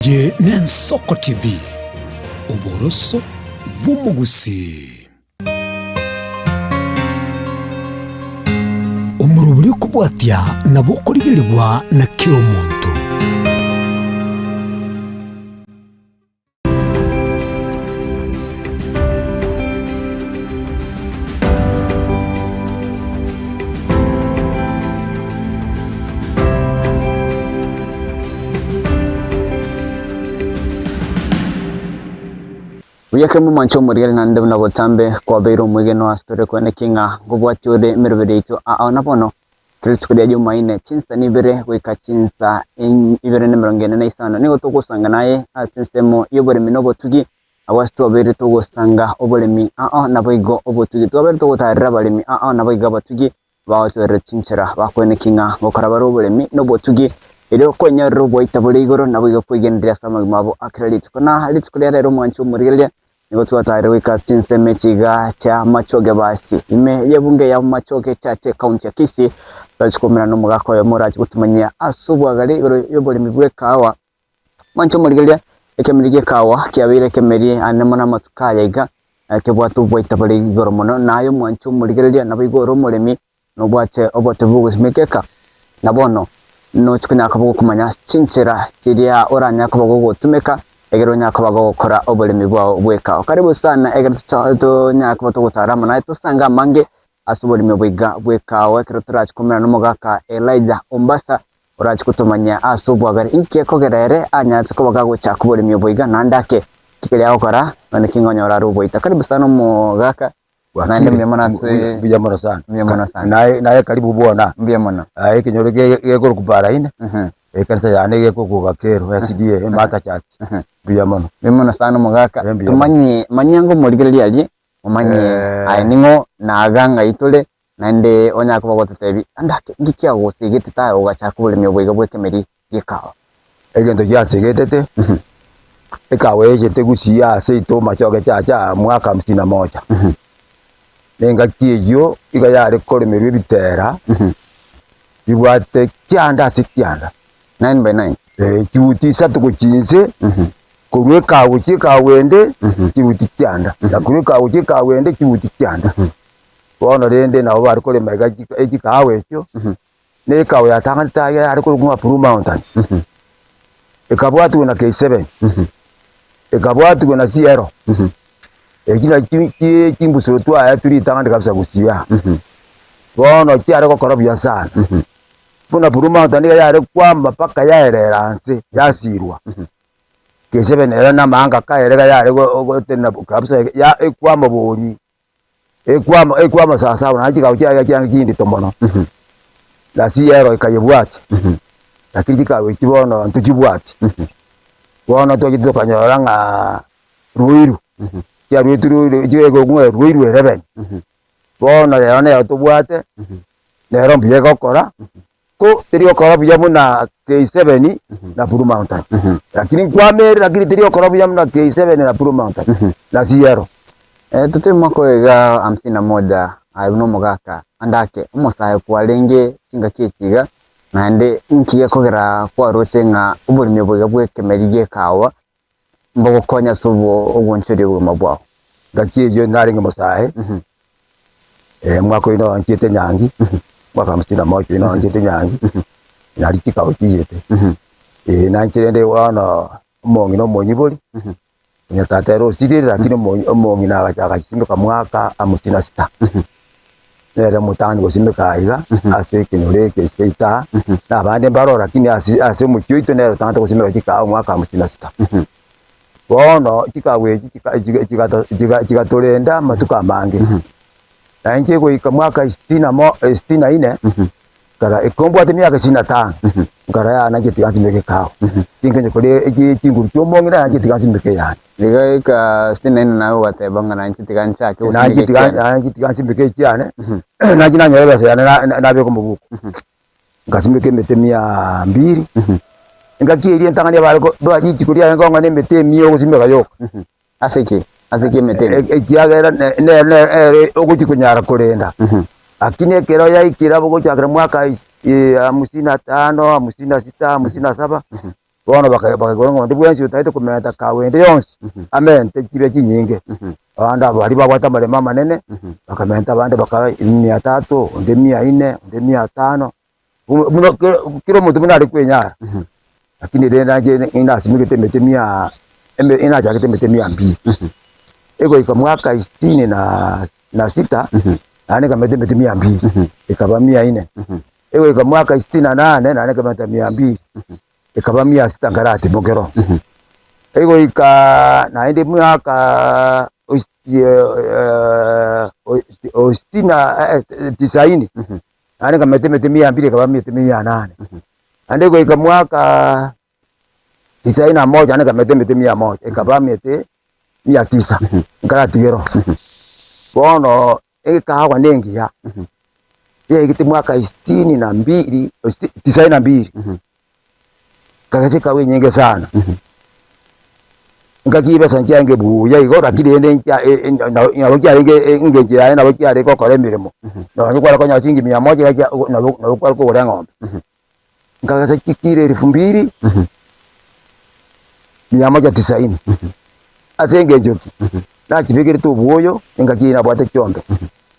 Eye n'Ensoko TV, oboroso bw'omogusii. Omorobori okobwatia nabo okorigerigwa na kera omonto. Buya kemo mwanche omorigeri naende buna botambe kwabeire omwegenwa ase tore kweneki ng'a nkobwatia ore emeroberi yaito ao na bono Kera rituko ria Jumaine, chinsa nibere goika chinsa ibere na emerongo ene na isano, nigo togosanga naye ase ensemo y'oboremi na obotugi, abwo ase twabeire togosanga oboremi ao naboigo obotugi. Twabeire togotaarera abaremi ao naboigo abatugi, bagotoerera chinchera, bakoenekia ng'a ngokora bare oboremi na obotugi, erio kwenyorera oboita bore igoro, naboigo kwegendereria ase amagima abo a kera rituko. Na rituko ria rero omwanchi omorigereria, Nigo twataarire goika ase chinsemo echi iga chia Machoge Basi, ime y'ebunge ya Machoge Church ekaunti ya Kisii, torachi koumerana nomogaka oyomo orache gotumanyia ase obwagare igoro y'oboremi bw'ekahawa. Mwanche omorigereria, ekemeri gi'ekahawa kiabeire ekemeri ane mono amatuko aya iga, kebwate oboita bore igoro mono, naye omwanche omorigereria naboigo ore omoremi Nobwate obote bw'ogosimeka eka, na bono nochi konyara koba gokomanya chinchera chiria oranyare koba gogotumeka egere onyare koba gogokora oboremi bwao bw'eka. Karibu sana ekero tonyare koba togotara amo naye tosange amange ase oboremi obo iga bw'ekao ekero torache komerana nomogaka Elijah Ombasa orache kotomanyia ase obwagare inki ekogera ere anyarete koba gagochaka oboremi obo iga naende ake ki keria agokora nonye ki ngonyora are oboita. Karibu sana omogaka. Naende mbuya mono ase Mbuya mono sana. Mbuya mono sana. Naye naye karibu bwona. Mbuya mono. Aye ekenyoro gekorokwa Baraine, Mhm. ekanisa yane gekorokwa Gakero SDA Emata Church. Mhm. Mbuya mono. Mbuya mono sana omogaka. Eh, mbuya Tomanye manyia ng'a omorigereria aria, omanye Eh. aye ning'o naga ng'ai tore, naende onyare koba ogototebi ande ake nki kiagosegete taye ogachaka oboremi obo iga bw'ekemeri gi'ekawa. Egento giasegetete, ekawa echete gusii ase ito machoge chacha mwaka hamsini na moja. Na engaki eyio iga yare koremerwa ebitera bibwate kianda ase kianda. Nine by nine. Eh, chibuti isato gochia inse, korwa ekawa gochia ekawa ende, chibuti kianda, na korwa ekawa gochia ekawa ende chibuti kianda. Bono rende nabo bare korema iga chikawa echio. Na ekawa yatang'anete aye yare korokwa ng'a Blue Mountain, ekabwatigwa na K7, ekabwatigwa na Siero, echio nachio chi chimbusuro twaetwe ritang'ani kabisa gusii aa. Bono chiare gokora buya sana, buna Blue Mountain niga yare kwama mpaka yaerera nse, yasirwa. K7 ere na amaanga kaye iga yare go gotenena kabisa ya ekwama bori. Ekwama ekwama sawasawa naende chikawa chiaye chiange chindito mono, na siero ekayebwatia, lakini chikawa echi bono ntochibwati. Bono twachete tokanyora ng'a Ruiru, chiaruetwe Ruiru chiegokong'u Ruiru 11, bono rero nero tobwate, nero mbuya egokora. Ko teri gokora buya buna K7 na Blue Mountain. Lakini nkwama ere lakini teri gokora buya buna K7 na Blue Mountain na Siero. Eh, totebe mwaka oyo iga hamsini na moja aye buna omogaka ande ake omosae kwarenge chingaki echi iga naende inki gekogera kwaroche ng'a oboremi obo iga bw'ekemeri gi'ekawa mbogokonya ase ogoonchoria obogima bwao. Ngaki eyio narenge mosae, omwaka oyio nonchete nyangi, omwaka hamsini na moja oyio nonchete nyangi, nari chikao chiyete. Nanche rende bono omong'ina omonyibori, onye tata ere osirire lakini omong'ina agacha agasimeka mwaka hamsini na sita. Nere omotang'ani gosimeka aiga ase ekenyoro eke seito aa, na abande mbaro lakini ase ase omochie oito nere otang'anete gosimeka chikahawa omwaka hamsini na sita. Bono chikahawa echi chika chika chigato chiga chigatorenda amatuko amange. Na inche goika mwaka sitini na mo sitini na ine, nkara ekero mbwate emiaka sitini na tano, nkara yaya nainche tiga nsimeke ekahawa. Tinkonya koria echi chinguru chia omong'ina nainche tiga nsimeke eyane. Rigaika sitini na ine naye ogateba ng'a nainche tiga nchake Nainche gosimeka tiga ekiane. nainche tiga nsimeke ekiane, nainche nanyora ebesa yane na- na- nabeka omobuko. Ngasimeka emete mia mbiri, engaki eria entang'ani abare ko ba rituko riaye nkong'a na emete emiya ogosimeka yoka. Ase ki? Ase ki emete emiya? Ekiagera ne- ne- ne- ere ogochia konyara korenda. Lakini ekero yaikire abo gochakera mwaka is- hamsini na tano, hamsini na sita, hamsini na saba. Bono baka bakaigora ng'a onde bwensi otagete komenta kawa ende yonsi, amente chibe chinyinge. Abande abo baria babwate amaremo amanene, bakamenta abande bakaba mia tatu, onde mia inne, onde mia tano, buna kera omonto buna are kwenyara. Lakini rende nainche nasimegete emete mia eme nachagete emete mia mbili, egoika mwaka sitini na na sita, naende nkamenta emete mia mbili, ekaba mia inne. Egoika mwaka sitini na nane, naende nkamenta mia mbili, ekaba mia sita nkaratimokera. Egoika naende mwaka o sitini na tisaini, naende nkamenta emete mia mbili ekaba emete mia nane. Naende goika mwaka tisaini na moja naende nkamenta emete mia moja ekaba emete mia tisa, nkaratiga ero. Bono ekaagwa na engiya, yaigete mwaka sitini na mbili tisaini na mbili, nkagesa ekaagwa enyinge sana. Ngaki chibesa nchiarenge buya igo, lakini rende nchia nabo chiarenge engencho yaye nabo chiare gokora emeremo, nonye kware konyora chiringi mia moja iga chia nabo nabo kware kogora eng'ombe. Nkagesa chikiro elfu mbili mia moja tisaini, ase engencho ki? Nachibekerete obwoyo engaki eyio nabwate chiombe,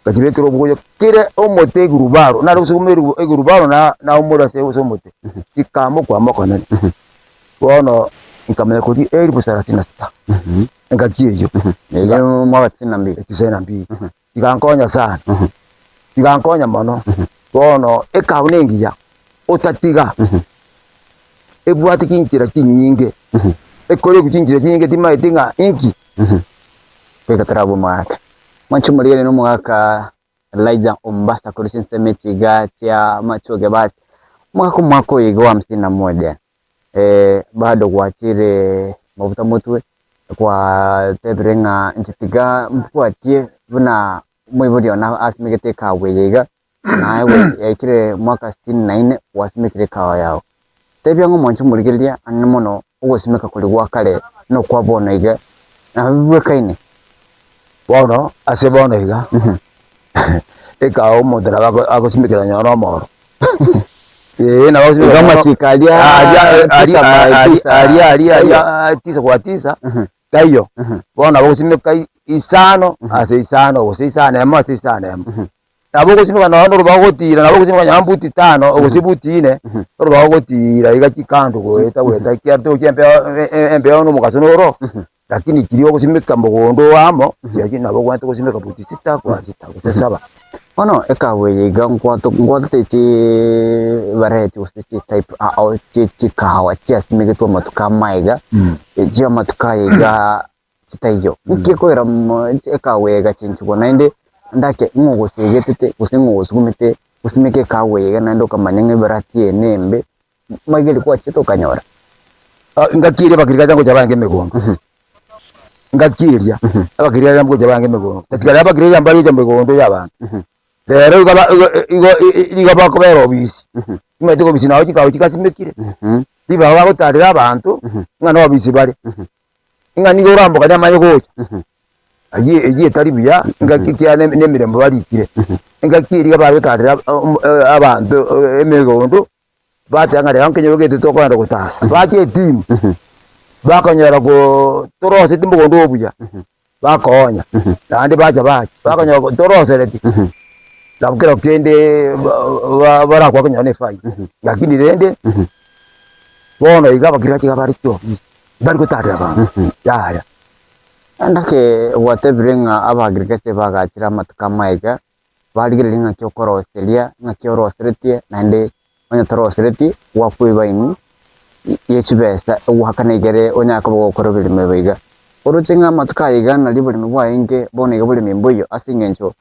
nkachibekera obwoyo kera omote egurubaro, nare gosuguma egurubaro na naumora ase ase omote, chikama okwama okonene. Bono nkamanya koria elfu thelathini na sita engaki eyio. Eyio mwaka tisini na mbili. Tisaini na mbili. Chigankonya sana, chigankonya mono. Bono ekabu nengiya otatiga ebwate chinchera chinyinge, ekorekwa chinchera chinyinge timaeti ng'a inki. Goika torabue omogaka. Mwanche omorigereria na omogaka Elijah Ombasa korwa chinsemo echi iga chia Machoge basi. Omogaka omwaka oyo iga wa hamsini na moja. Bado gwachire mafuta motwe, gwatebire ng'a inche tiga mbwatie buna omoibori one asimegete ekawa eye iga, naye yaikire mwaka sitini na ine gwasimekire ekawa yago. Tebia ng'a omwancho omorigereria ang'e mono ogosimeka koria gwa kare na okwa bono iga, nabo bibwekaine. Bono ase bono iga, ekawa omonto nabo agosimekera nonya na omoro. Ee, nabo Igo amachiko aria aria tisa by tisa aria aria taiyo. aria tisa kwa tisa taiyo. Bono nabo ogosimeka isano ase isano gose isano emo ase isano emo. Nabo ogosimeka nonya na orobago gotira nabo ogosimeka nonya mbuti tano gose buti ine, orobago gotira iga chikando goeta goeta ekiagera tochi embeo embeo na omogaso noro, lakini chiria ogosimeka mogondo oo amo, chiachi nabo ogwenerete gosimeka buti sita kwa sita gose saba. Bono ekawa eye iga nkwato nkwatete chivareti gose chitype ao chie chikahawa chiasimegetwe amatuko amaiga, echio amatuko aya iga chitaiyo. Nki ekoira mo ekawa eye egachenchigwa naende ndake ng'o ogosegetete gose ng'o ogosugumete gosimeka ekawa eye iga naende okamanya ng'a evarati eye nembe, Maigeri gwachete okanyora. Engaki eria abakirikacha ngocha barenge emegondo, engaki eria abakirikacha ngocha barenge emegondo, tatiga abakirikacha mbareche emegondo ya abanto. Rero igo ba igo igo igo bakobera obisi, omanyete obisi nabo chikawa chigasimekire, ribaga bagotarera abanto ng'a na obisi bare, ng'a nigo orambokanie amanye gocha, ayio eyio etari buya, engaki ekiagera na emeremo barikire, engaki eria iga bagotarera abanto emegondo. Bateba ng'a rero nkenyoro gete tokogenda gotara. Bacha etimu, bakonyora ko toroseti mogondo oo buya, bakoonya, naende bacha bacha, bakonyora ko torosereti, nabo kero kende ba- barakwa konyora na efaida. Lakini rende, bono iga abakirigachi iga bare chiofisi, mbari gotarera abanto, yaya. Naende gwatebire ng'a abagirigasi bagachire amatuko amaiga Barigereria ng'aki okoroseria, ng'aki oroseretie, naende onye toroseretie, gwakwa ebaini ye chibesa ogoakana igere onyare koba ogokora oborimo obo iga. Oroche ng'a amatuko aya iga nario oborimo bwarenge, bono iga oborimo mboiyo ase eng'encho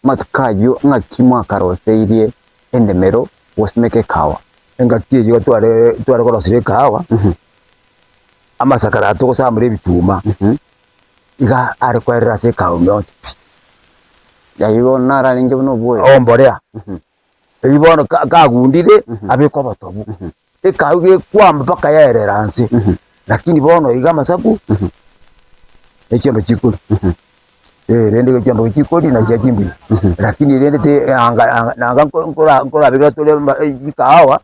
amatuko ayio ng'aki mwakaroseirie endemero gosimeka ekawa. Engaki eyio tware tware koroseria ekahawa, amasakara aya togosamora ebituma, iga are koerera ase ekahawa ime yonsi pi. Ayio bono nararenge buna obwoyo. Omborea. Eyio bono ka- kagundire, abeke obotobu. Ekahawa iga ekwama mpaka yaerera nse, lakini bono iga amasaku, ne chiombe chikoria. Eh, rende iga chiombe chikoria nachio chimbuya, lakini rende ti anga anga nanga nko- nkora nkorabekera tore chikahawa,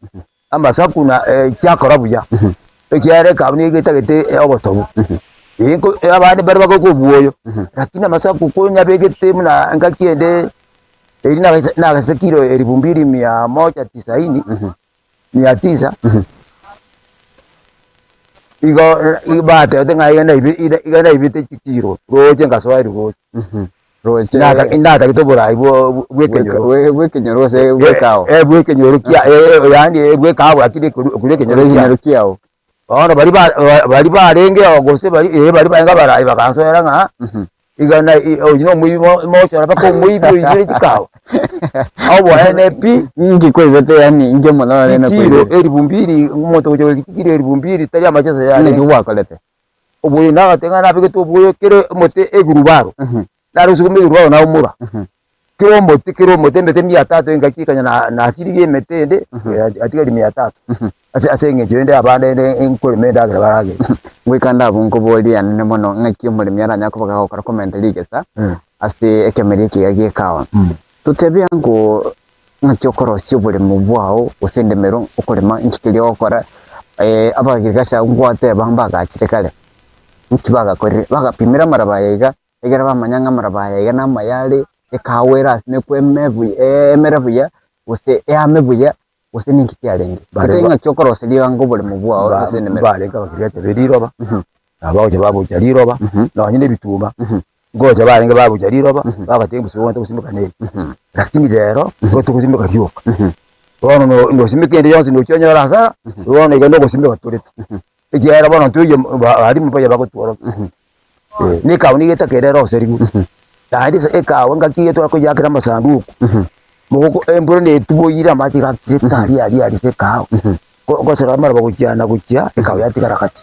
amasaku na chiakora buya. Ekiagera ekahawa nigo etagete obotobu, eko abande mbare bagoika obwoyo, lakini amasaku konyabegete buna engaki ende eri nagese nagese kilo elifu mbili mia moja tisaini, mia tisa, igo batebete ng'a iga naibe iga naibete chikilo roche nkasoa roche. Roche Nata natagete oborai bwo bw'ekenyoro. Bw'ekenyoro gose bw'ekao. Eh, bw'ekenyoro kia eh, yaani bw'ekao lakini korwa korwa ekenyoro kia. Ekenyoro kiao. Bono baria ba baria barenge oo gose baria eh baria barenge abarai bagansoera ng'a iga na oyio na omoibi mo mochora mpaka omoibi oibire chikawa. Oboene pi. Inki kwaibete yaani inki omonene orenge Chikiro nakoibete? elifu mbili omonto ogocha goika chikiro elifu mbili tari amacheso Naki yarenge. gwakorete? Oboyo nagateba ng'a nabegete oboyo kere omote egurubaro, nare gosukuma egurubaro naumora, kera omote kera omote emete mia tatu engaki ekanya na nasiririe emete ende atigaria mia tatu ase ase eng'encho ende abande ende nkorema endagera baragere. Goika ndabwo nkoboria anene mono ng'aki omoremi aranyare koba gagokora komenta rigesa ase ekemeri ekiya gi'ekawa. Totebia ng'o ng'aki okorosia oboremo bwao gose endemero okorema inki keria ogokora, abagirigasi abwo ngwateba mbagachire kare, inki bagakorire? Bagapimire amaraba aya iga, ekero bamanya ng'a amaraba aya iga namaya are, ekawa ere ase mekwe eme buya emere buya, gose eame buya, gose ninki kiarenge. Bare Gose ng'aki okoroseria ango oboremo bwao Ba- ase endemero. Mbarenge abagirigasi be riroba, abagocha babucha riroba, nonye na ebituma. Ngocha barenge babucha riroba, bagateba mbuya tobwenerete gosimeka neri. Lakini rero, nigo togosimeka rioka. Bono no- nosimeka ende yonsi nochia onyore hasara, bono iga nogosimeka tore tu. Ekiagera bono ntoiyo abalimu mbaria bagotworokia. Na ekawa nigo etakeire eroserigwe, naende ase ekawa engaki eye twakoyeakera amasanduku, mogoko embura netuboire amache iga akirete aria aria aria ase ekawa. Gosera amaroba gochia na gochia, ekawa yatigara gati.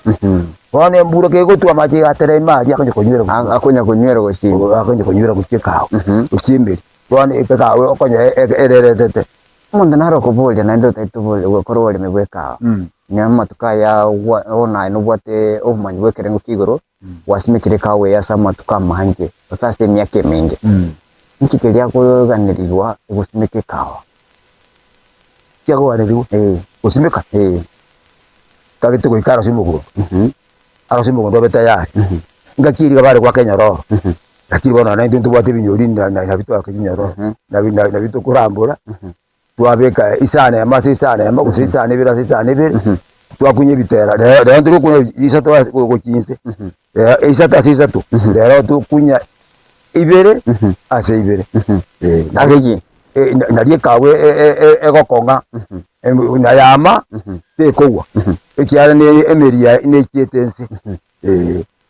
Bono embura kegotwa amache iga aterema aria akonya konywera gochia. Akonya konywera gochia ime. Akonya konywera gochia ekawa, gochia emeri. Bono ekawa okonya ereretete. Omonto nare okoboria naende otaete gokora oboremi bwa ekawa, nonya amatuko aya bono aye nobwate obomanyi bwa ekerengo kia igoro, gwasimekire ekawa eye ase amatuko amange gose ase emiaka emenge. Inki keria akoganerigwa gosimeka ekawa? Kiagoganerigwa Eh. gosimeka? Eh. Tagete goika arose omogondo, arose omogondo obe tayari, ngaki eria bare goaka enyororo, lakini bono naintwe ntobwate ebinyori na na nabio twaka chinyororo, nabi na nabio tokorambora, twabeka isano emo ase isano emo gose isano ibere ase isano ibere, twakunya ebitera rero rero ntori gokunya isato ase gochia inse, isato ase isato, rero tokunya ibere ase ibere, eh. Ase ki? Nario ekawa egokong'a, na yama tekogwa, ekiagera emeri yaye nechiete inse.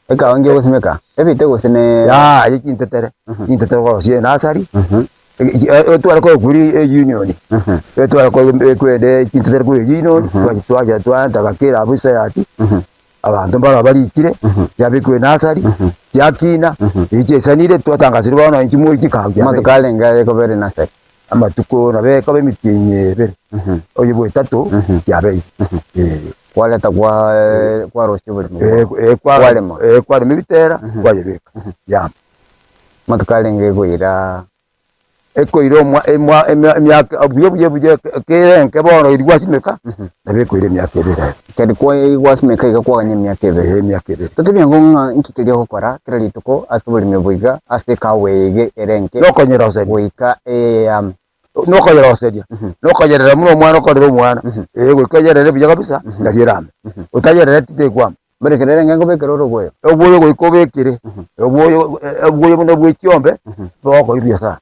Ekawa nki ogosimeka? Ebite gose ne. Yaya chintetere, chintetere okorosia enasari, etware korwa eunion, etware korwa chintetere korwa eunion, twacha twarenta gakera abwo esayati. Abanto mbarabwo barikire, chiabekwa enasari, chiakina, echi chiaisanire, twatangasire bono inki moiche ekago chiabeire. Amatuko arenge aye kobera enasari? Amatuko nabo ekoba emitienyi ebere, oyo bwa etato chiabeire, eh. Kwareta kwa kwarosia oboremo bwao, kwarema. Kwarema ebitera, kwayebeka, yama. Amatuko arenge goira. Ekoira omwa emwa emia emiaka buya buya buya kere enke bono eria gwasimeka, nabo ekoira emiaka ebere ere. Keri kwa gwasimeka iga kwaganya emiaka ebere. Ee emiaka ebere. Totebie ng'o ng'a inki keria ogokora kera rituko ase oboremi obo iga ase ekawa eye iga ere enke Nokonyeroseria. goika eyame. Nokonyeroseria, nokonyerera buna omwana okorera omwana, ee goika oyerere buya kabisa, nario erame. Otayerereti tekwama. Mberekere renge nkobekere orogoyo. Obwoyo goika obekere, obwoyo obwoyo buna bwe chiombe, bogokora ebiasara.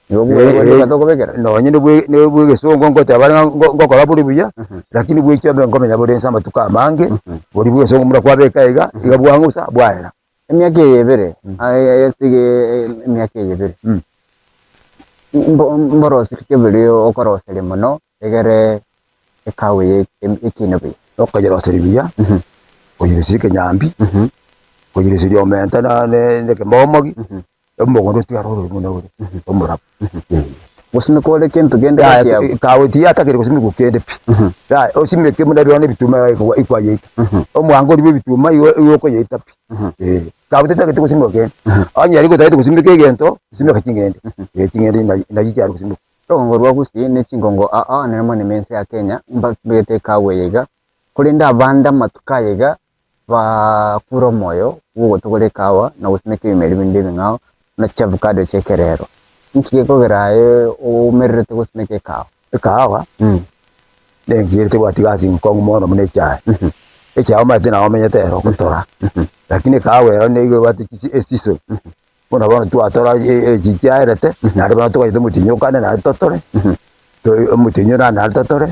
Nigo obwoyo bonde ogacha okobekera? Nonye na bwe na bwe egesongo ngoteba ng'a ngokora bore buya, lakini bwe chiombe nkomenya bore inse amatuko amange, boria bwa egesongo buna kwabeka iga, iga bwang'usa bwaera. Emiaka eye ebere, aye esige emiaka eye ebere, mbo mborosie ki oboria okoroseria mono egere ekawa eye ekine buya. Okoyeroseria buya, koyeroseria ekenyambi, koyeroseria omenta na na ekemomogi, omogondo otigare ore buna ore omorabu. Gosimeka ore kento kende Yaya gati abwo. ekawa tiyatakeire gosimekwa kende pi, yaya osimeke buna bono ebituma iga ikwayeita, omwango oria bwa ebituma igo igo okoyeita pi, eh. Ekawa tetagete gosimekwa kende, onye aria gotagete gosimeka egento, simeka ching'ende, eh ching'ende nachi chiare gosimekwa. Rogongo rwa Gusii ne chingongo aa nere mono ime ense ya Kenya mbabegete ekawa eye iga. Korende abande amatuko aya iga bakure omoyo bw'ogotogora ekawa na gosimeka ebimeri binde ebing'ao buna chiavocado chi'ekerero. Inki gekogera aye oumererete gosimeka ekawa? Ekawa nenki ere tebwati gasi nkong'u mono buna echae. Echae omanyete nabo omenyete ero ogotora, lakini ekawa ero nigo ebwate chisi eseason. Buna bono twatora echi chiaerete, naende bono togachete omotienyi okane naende totore, omotienyi onde naende totore,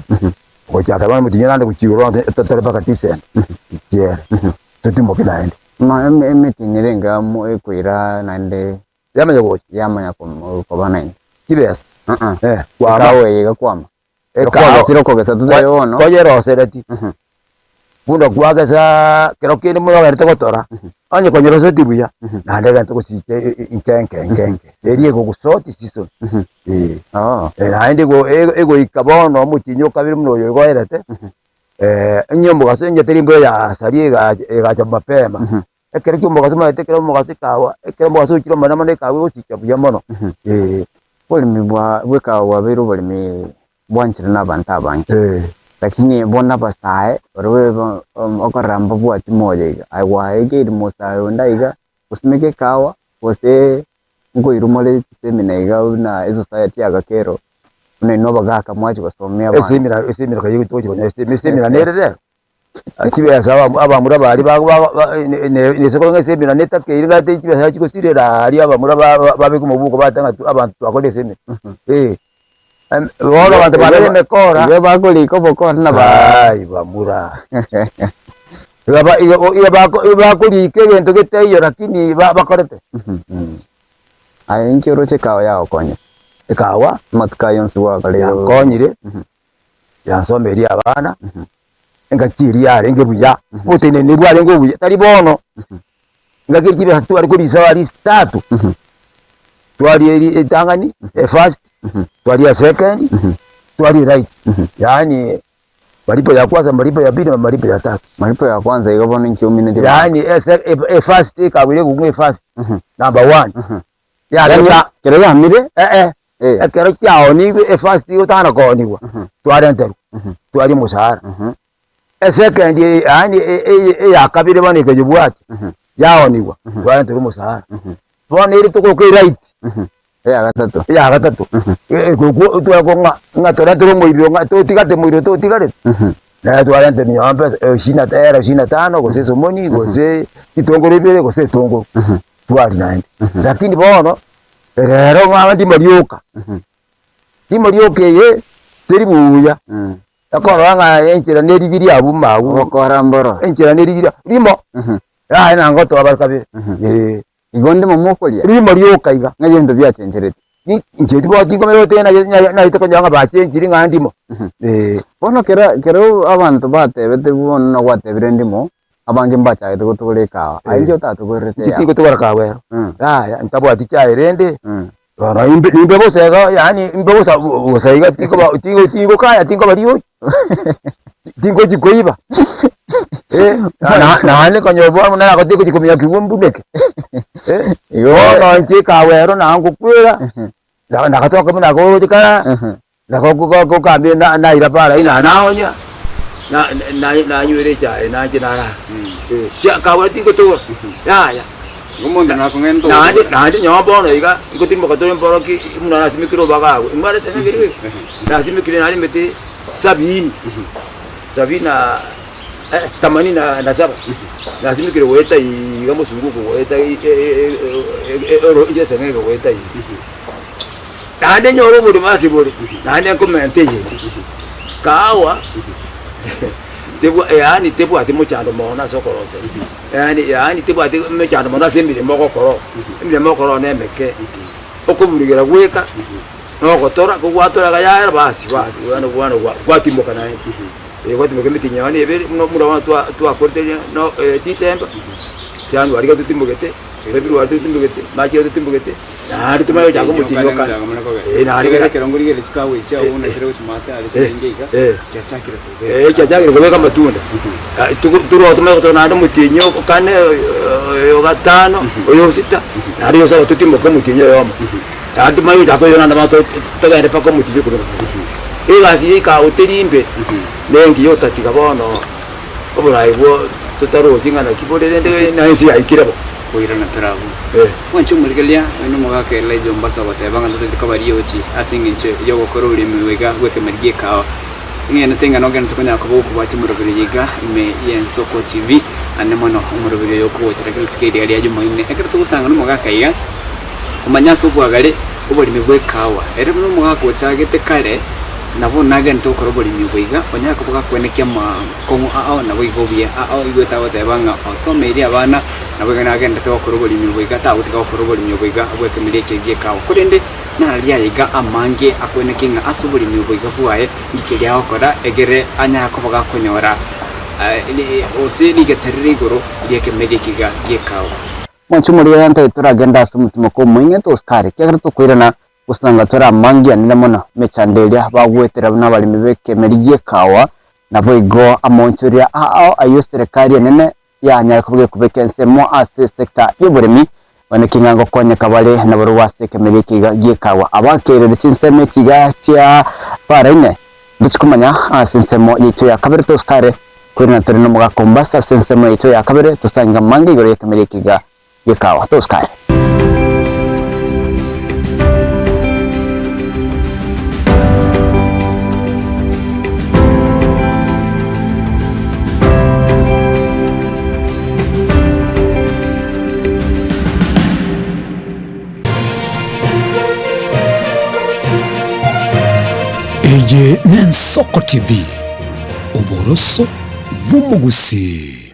gochaka bono omotienyi onde gochia igoro bono totore mpaka December, chiere, totimoke naende. Emetienyi ere enga ekoira naende Yamanya gocha. Yamanya koba naende. Chibesa. Kwama. Ekawa eye egakwama. Kwagechire okogesa totari bono. Koyerosereti, buna kwagesa kero kende mono ogenderete gotora, onye konyeroseti buya, naende egento gosicha inke inke inke inke, eria egogusoti season eh. Naende igo egoika bono omotienyi o kabere buna oyo igo oerete, onye omogaso onye teri embura yasaria egacha egacha mapema, ekero kia omogaso omanyete ekero omogaso ekawa, ekero omogaso ochire omonene mono ekawa egosicha buya mono eh. Oboremi bwa bw'ekawa bwabeire oboremi bwanchire nabanto abange, lakini bono abasae baria okorora mbabwati moyo iga, aye gwaegeire mosae onde aiga gosimeka ekawa gose nkoirwa more chisemina iga buna esociety ya Gakero, buna inwe abagaka mwachia gosomia abanto. Esemina esemina kaye togochi konyora esemina nere rero. Chibesa abamura baria nese korwa ng'a esemina netakeire gati chibesa chigosirera aria abamura babeke omobuko bateba ng'a abanto twakorire esemina. Eh, bono abanto bare emekora. Igo bakorika obokora na ba. Aye bamura. Igo bakorika egento getaiyo lakini bakorete. Aye inki oroche ekawa yagokonyire? Ekawa. Amatuko aya onsi gwakorire. Yankonyire. Yansomerie abana, engaki eria yarenge buya, oboteneneri bwarenge obuya, tari bono. Engaki eria chibesa tware korisa aria isatu, twaria eri etang'ani, efirst, twaria esecond, twaria eright, yaani malipo ya kwanza, malipo ya pili na malipo ya tatu. Malipo ya kwanza iga bono inki omineti? Yaani ese efirst ekabera egokong'u efirst, number one. Yaani kero yamire, eh. Ekero kiaonigwe efirst otana koonigwa, twarenterwa, twaria omoshahara. Esecond yaani eya kabere bono ekeyebwatia, yaonigwa, twarenterwa omoshahara. Bono ere tokoroka eright, Eya gatato. eya gatato, ekokwo ng'a ng'a torentere omoibiro ng'a totigate moibiro totigarete, nere twarenterwa nonye mpesa ishirini na era ishirini na tano, gose esomoni, gose chitongoro ibere, gose etongoro, twaria naende. Lakini bono. Rero ng'a ndimo rioka, ndimo rioka eye teri buya, ekorora ng'a enchera nerigiri abwo magu, Ogokora mboro. enchera nerigiri rimo, yaya na ngotoa bare kabere, eh. Igo ndimo mokoria? Rimo rioka iga. Ng'a ebinto biachencherete. Inche tibo tinkomanya goteba naye naete konyora ng'a bachenchiri ng'a ndimo, eh. Bono kera kero abanto batebete bono nagwatebire ndimo, Abange mbachagete gotogora ekawa, aye inche otatogorerete Inche eyago. tingotogora kawa ero, yaya ntabwati chiaye rende, bono imbe nimbe bosa iga yaani imbe bosa bosa iga tinkoba tingo tingokaya tinkoba rioki, tingochi koiba, naende konya bono naragotiga gochi kominyokia igwe mbuneke, Igo bono inche ekawa ero nangokwera, nagatoka buna goroche kara. Nako naira para ina naonya nanywera echae nanche narara kaura tingotogora yaya naende naende nyowe bono iga ngotimboka tore mboroki buna nasimekire obobaga abwo imware semekire bweka nasimekire naremete sabini sabini na themanini na saba nasimekire goeta iga mosunguko goeta eseng'enge goeta iga. Naende nyore oborimo ase bore, naende nkomenta eyende. Kahawa tebwa yaani tebwati mochando mono ase okoroseria, yaani yaani tebwati mechando mono ase emeremo ogokora oo, emeremo ogokora oo nemeke, okoburugera bweka, na ogotora, kogwatora iga yaera basi basi bono bono gwatimoka naende. Gwatimoka emetienyi yane ebere, buna buna bono twa twakorete no December, January iga totimogete. February totimbogete, March iga totimbogete, naende tomanye gochaka omotienyi o kane. Eh, naende Ekero ekerongo rigere chikawa echi agwo buna chire gochimate are chinyinge iga, chiachakire kobeka. Eh, chiachakire kobeka amatunda. Ah, togo toroche tomanye gotoka naende omotienyi o kane, oyo gatano, oyo sita, naende oyo saba totimboke omotienyi oyomo. Naende tomanye gochaka oyo naende bono togende mpaka omotienyi okobe. Egasi ya ekawa teri mbe, nengiya otatiga bono. Oboraai bwo totarochi ng'a naki bore rende na ense yaikire bo. Koirana tore abwo. Eh. Mwanche omorigereria, oyo nomogaka Elijah Ombasa ogoteba ng'a totagete koba riochi ase engencho y'ogokora oremi iga bw'ekemeri gi'ekawa. Ing'enete ng'a nogende tokonyara koba gokobwatia omoroberi oyo iga ime y'Ensoko TV, ande mono omoroberi oyo okogochera kera rituko eria ria Jumaine. Ekero togosanga nomogaka iga, komanya ase obwagare oboremi bw'ekawa. Ere buna omogaka ochagete kare, nabo nagente gokora oboremi obo iga, onyare koba gakwenekia amakong'u ao naboigo obuya ao oigwete agoteba ng'a osomeirie abana, naboigo nagenderete gokora oboremi obo iga, tagotiga gokora oboremi obo iga bw'ekemeri eke gi'ekawa. Korende nararia aye iga amange akwenekie ng'a ase oboremi obo iga bwaye, ng'iki eria agokora egere anyare koba gakonyora gose rigesa rire igoro ri'ekemeri eke iga gi'ekawa. Mwanche omorwere ntaye toragende ase omotima kw'omoing'e tosikare, ekiagera tokoirana gosanga tore amangianire mono emechando eria bagwetera buna abaremi b'ekemeri gi'ekawa, naboigo amaonchoreria ao ayio eserekari enene yanyare koba gekobeka ensemo ase esecta y'oboremi, bono ki ng'a ngokonyeka bare nabarobwo ase ekemeri eke iga gi'ekawa. Abakerire chinsemo echi iga chia para ime, ntochi komanya ase ensemo yaito ya kabere tosikare, koirana tore nomogaka Mombasa ase ensemo yaito ya kabere tosange amange igoro y'ekemeri eke iga gi'ekawa. Tosikare. Eye n'Ensoko TV, oboroso bw'omogusii.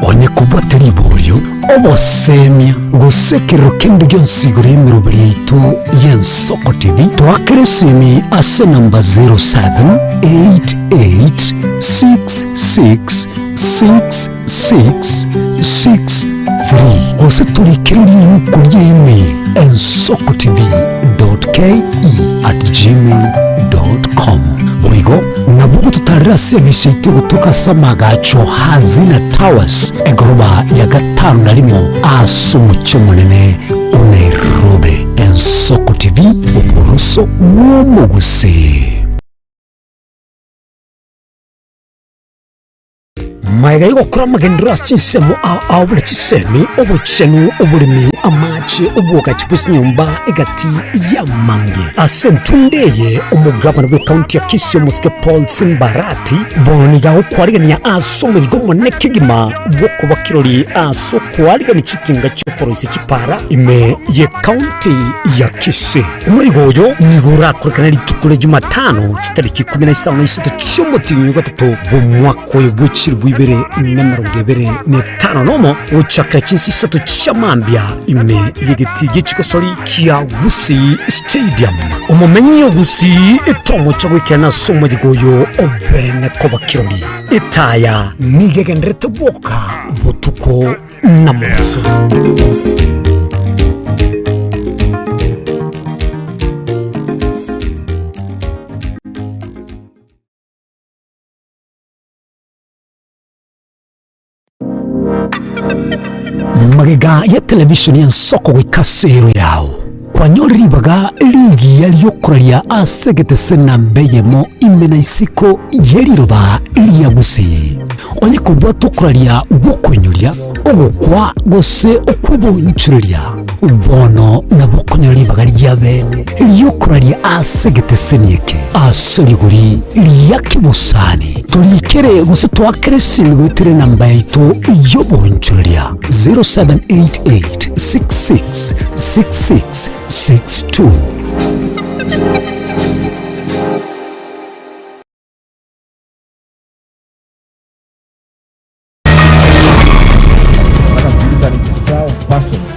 Onye kobwate riborio, obosemia, gose ekerero kende gionsi igoro y'emeroberi yaito y'Ensoko TV, toakere esimi ase enamba 0788666663 gose torikere riuko ria email ensokotv.ke@gmail.com. Boigo nabo ogototarera ase emisa yaito egotoka ase amagacho Hazina Towers, egoroba ya gatano na rimo ase omochie omonene o Nairobi. Ensoko TV, oboroso bw'omogusii. Magega y'ogokora amagenderero ase chinsemo ao ao buna chisemi, obochenu, oboremi, amache, oboagachi bwe chinyomba egati y'amange. Ase entunda eye, omogabana bw'ecounty ya Kisii omosike Paul Simbarati bono nigo agokwarigania ase omoyiga omonene kegima bw'okoba kirori ase okwarigania chitinga chi'okoroisia chipara ime y'ecounty ya Kisii. Omoigo oyo nigo orakorekane rituko ria Jumatano chitariki ikomi na isano na isato chi'omotienyi o gatato bw'omwaka oyo bwe chilifu ibere na emerongo ebere na etano nomo, gochakera chinsa isato chia mambia ime y'egetii gie chigosori kia Gusii Stadium. Omomenyi o Gusii tomocha goikerana ase omoyigo oyo obene koba kirori. Etaya nigo egendererete gwoka botuko na mobaso. Magega ya televisheni y'ensoko goika ase ero yao, kwanyore ribaga rigiya riokoraria ase egetese namba eyemo ime na isiko ye riroba ria Gusii. Onye kobwata okoraria gw'okoinyoria, ogokwa, gose okw'obonchoreria, bono nabo okonyora ribaga ria bene ri'okoraria ase egeteseni eke ase rigori ria kebosani. Torikere gose toakere esimi goetera enamba yaito y'obonchoreria 0788 66 66 62. Nataka kuuliza Registrar of Persons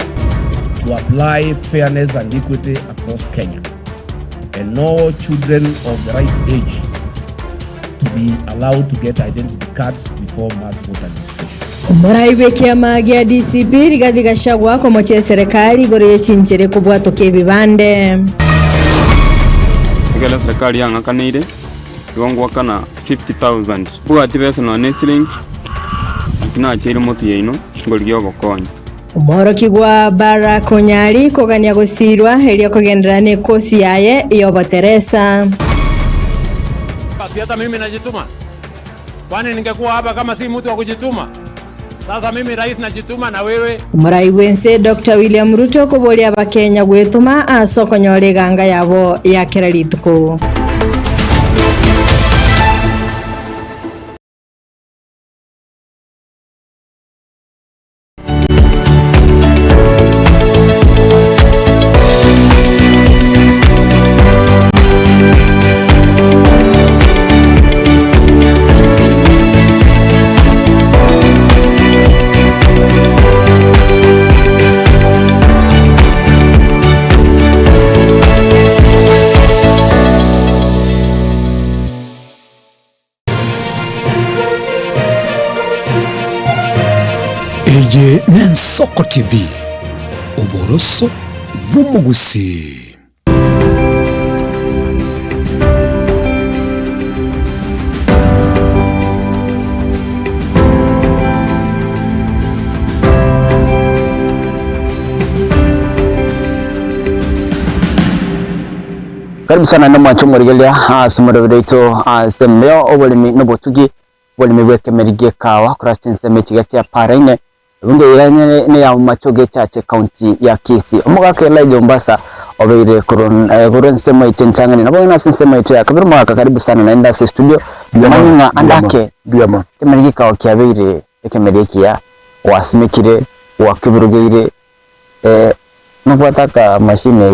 to apply fairness and equity across Kenya and no children of the right age to be allowed to get identity cards before mass voter registration. Omorai bw'ekiama gia DCP Rigathi Gachagua komochia eserekari igoro ye chinchera ekobwatoka ebibande. Ekero eserekari yang'akaneire, igo ngoakana 50,000. Mbwati besa nonya ne esiringi, naki nacheire motwe yaino ngorigia obokonyi. Omworokigwa Barak Onyari kogania gosiirwa erio kogenderera nekosi yaye y'oboteresa. Basi hata mimi najituma. Kwani ningekuwa hapa kama si mtu wa kujituma? Sasa mimi rais najituma na wewe. Omorai bw'ense Doctor William Ruto okoboria abakenya gwetoma ase okonyora eganga yabo ya kera rituko. Eye n'Ensoko TV, oboroso bw'omogusii. Karibu sana naende mwanche omorigereria ase omoroberi oito ase emeo oboremi na obotugi, oboremi bw'ekemeri gi'ekawa korwa ase chinsemo echiga chia Paraine, ebunge eye neya Bomachoge Echache County ya Kisii. Omogaka Elijah Ombasa obeire korwa korwa ensemo yaito entang'ani nabo ng'ina ase ensemo yaito ya kabere omogaka karibu sana naende ase estudio manye ng'a ande ake ekemeri gi'ekawa kiabeire ekemeri ekiya gwasimekire gwakeburugeire Nobwate aka machine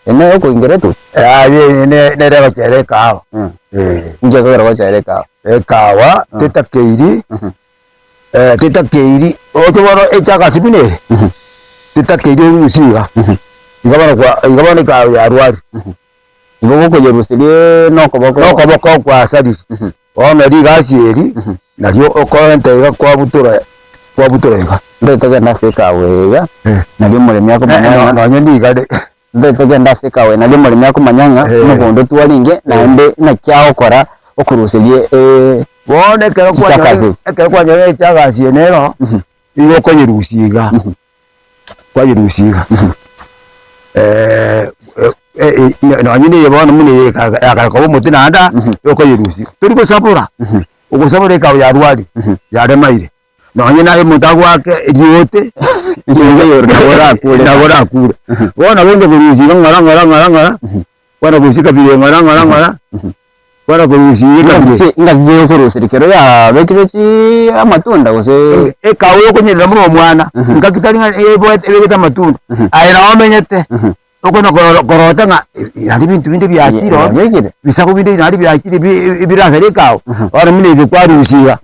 eye okoingera tu? Aye nere egochera ekahawa. Inki ekogera gochera ekahawa? Ekahawa tetakeiri, tetakeiri oche bono echagasi buna ere, tetakeiri orusie iga, iga bono kwa iga bono ekahawa yarwarire. Igo gokoyeruseria nokoboko? Nokoboko kwasarire. Bono rigasi eri nario okorenta iga kwabutora kwabutora iga. Ntoete genda ase ekawa eye iga, nario omoremi akomanya ng'a Nonye niga re. Ntoete genda ase ekawa eye nario omoremi akomanya ng'a omogondo twarenge naende naki agokora okoruseria Bono ekero chichakazi echi. Ekero kwanyorire echagasi eye nero, nigo okonyerusia iga. Kwayerusia iga, nonye na eye bono buna eye yakare koba omote naende aa, okoyerusia. Tori gosabora, ogosabora ekawa yarwarire, yaremaire, nonye naye omonto agoake riote, nabo orakure. Bono nabo onde korusia iga ng'ora ng'ora ng'ora ng'ora, bono korusia ekabira ng'ora ng'ora ng'ora. Bono korusia ekabira. Ingaki gekoruseria kero yabekire chi amatunda gose. Ekawa okonyerera buna omwana, ngaki tari ng'a eboete ebegete amatunda, aye nao omenyete, okona korota ng'a naende ebinto binde biachire ororo, Yabekire. ebisaku binde naende biachire bi ebirasare ekawa, bono buna ebi kwarusia iga.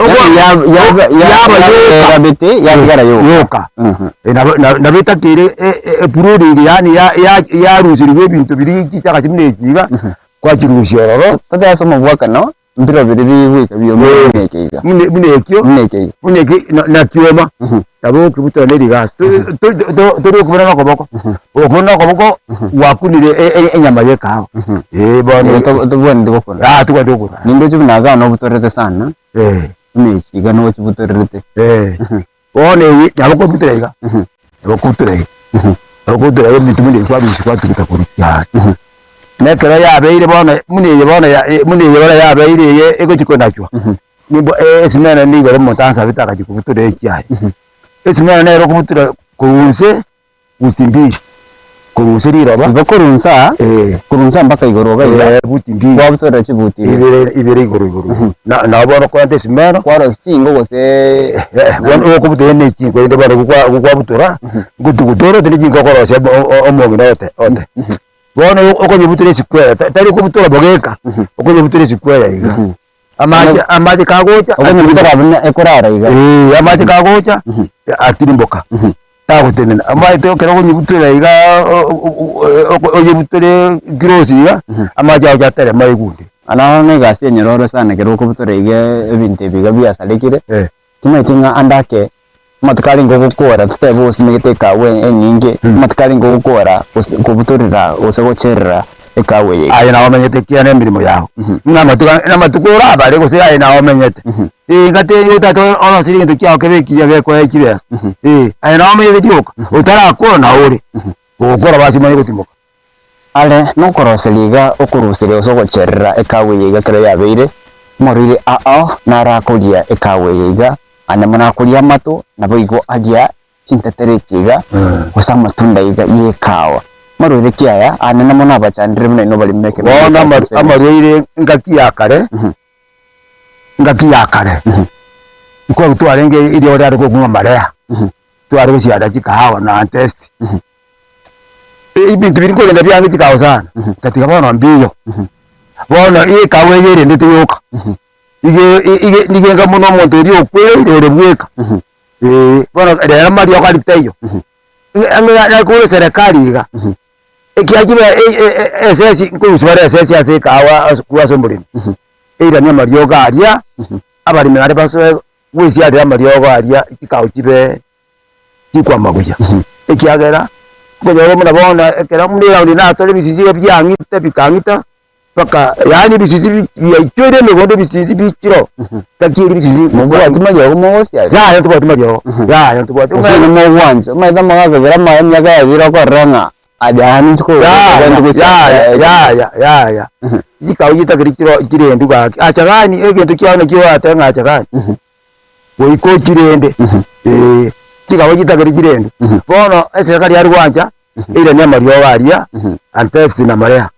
Yaba yoka. Yatigara yoka. Nabo etakeire epruning yaani yarusirigwe ebinto biria chichaka buna echi iga, kwachirusia ororo. Totebe ase omobwakano, mbiro biria bigoika biome buna eke iga. Buna ekio, Buna eke iga. buna eki nakioma, nabo okebutora ne rigasi. Tori okobuna na okoboko, okobuna na okoboko gwakunire enyama ya ekahawa. Eh bono Tobwenereti gokora. Ah tobwenereti gokora. Nindoche buna igaa nobutorete sana, buna echi iga nochibutorerete. Bono eye nabo okobutora iga, nabo okobutora iga, nabo okobutora iga ebinto buna ebi kwarusia kwatuguta korwa kiaye. Na ekero yabeire bono buna eye bono buna eye bono yabeire eye egochi konachwa, nimbo esimeno nigo omonto ansabete agachia kobutora echiaye. Esimeno nere okobutora korwa inse. Buti mbili korwa inse riroba. Igo korwa inse aa, Eh. korwa inse aa mpaka igoro iga iga, Eh, buti mbili. kwabutorera chibuti ibere. Ibere ibere igoro igoro. Na nabo bono korenta esimeno. Kwarosia chingo gose Eh, bono okobutora ne chinko rende bono gokwa gokwabutora, ngotuguta orote ne chinko okorosia omo o- omong'ina ote ote. Bono okonyebutora esquare, tari kobutora bogeka, okonyebutora esquare iga. Amache amache kagocha Okonyebutora buna ekorara iga. Eh, amache kagocha atirimboka tagotenena. Amache ekero okonyebutora iga onyebutore close iga, amache agocha aterema egunde. Naende na egasi enyororo sana ekero okobutora iga ebinto ebi iga biasarekire, timanyeti ng'a ande ake amatuko arenge ogokora totebe osimegete ekawa enyinge, amatuko arenge ogokora gose kobutorera gose gocherera ekawa eye iga. Aye nao omenyete ekiagera nemeremo yao, buna amatuko namatuko orabare gose aye nao omenyete, inga teri otagete orosie egento kiao kebe ekiya gekoe chibesa, aye nao omenyete rioka, otarakora nao ore, ogokora basi omanye gotimoka. Are nokoroseria iga okoruseria gose ogocherera ekawa eye iga ekero yabeire. Omorwaire ao narakoria ekawa eye iga, ande mono akoria amato, naboigo aria chintetere echi iga, gose amatunda iga y'ekawa. Marwaire ki aya ande namo nabachandire buna inwe abaremi b'ekebeero Bono kia ama- amarwaire engaki ya kare, engaki ya kare, nkorwa twarenge eriogo riare korokwa ng'a marea, tware gosiara chikahawa na test. Ebinto biria nkorenda biange chikahawa sana, nkatiga bono mbiyo. Bono ekahawa eye erendete yoka, iga iga nigo enga buna omonto oria okwereire ore bweka. Eeh, bono rero amariogo aria taiyo, ang'e nakore eserekari iga, ekiagera esesi nkorusia bare esesi ase ekahawa ase korwa ase omoremi, eiranie amariogo aria, abaremi baria basoe gwesiarera amariogo aria chikahawa chibe chikwama buya, ekiagera okonyora buna bono ekero buna eraundi natore ebisisi biang'ita bikang'ita. Mpaka, yaani ebisisi biaichoire emegondo ebisisi bichire gaki erio ebisisi Mobwati mariogo mogosiaria? Yaya ntobwati mariogo, yaya ntobwati. Gose onye mogwancha, omanyete amagaka ekero emiaka yabire okorora ng'a aja ninche Yaya, yaya, yaya, chikao chitagete chiro chirendu gaki, acha gani egento kiao nakio oratebe ng'a acha gani, goika ochirende, eh, chikao chitagete chirendu. Bono eserekari yare gwancha, eiranie amariogo aria, antesti na marea.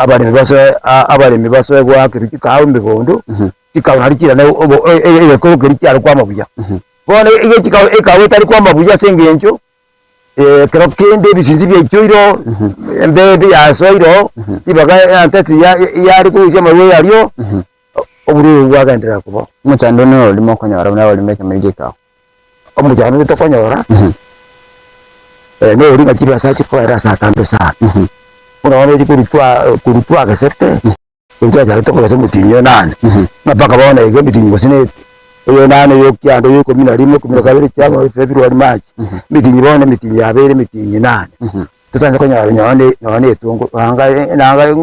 Abaremi basoe abaremi basoe goakerwa chikahawa emegondo, chikahawa nario chirane obo egekoro keria chiare kwama buya. Bono iga chikahawa ekahawa etari kwama buya ase eng'encho ekero kende ebisinsi biaichoire oo, embembe yasoire oo, ribaga antesti yare korusia amarwaire aria oo, oborwaire obwo bwagenderera koba oo. Omochando one ore mokonyora buna abaremi b'ekemeri gi'ekahawa. Omochando onde tokonyora, nori ng'a chibesa chikoera ase atambe sana. Buna bono eri korwa twa korwa twagesete, korwa twachagete kogesa omotienyi o nane, ng'a mpaka bono iga emetienyi gose ne oyo nane oyo kianda oyo ikomi na rimo ikomi na kabere chiago february march, emetienyi bono emetienyi yabeire emetienyi nane, totanyare konyora nonye ne nonye na etungo nanga nanga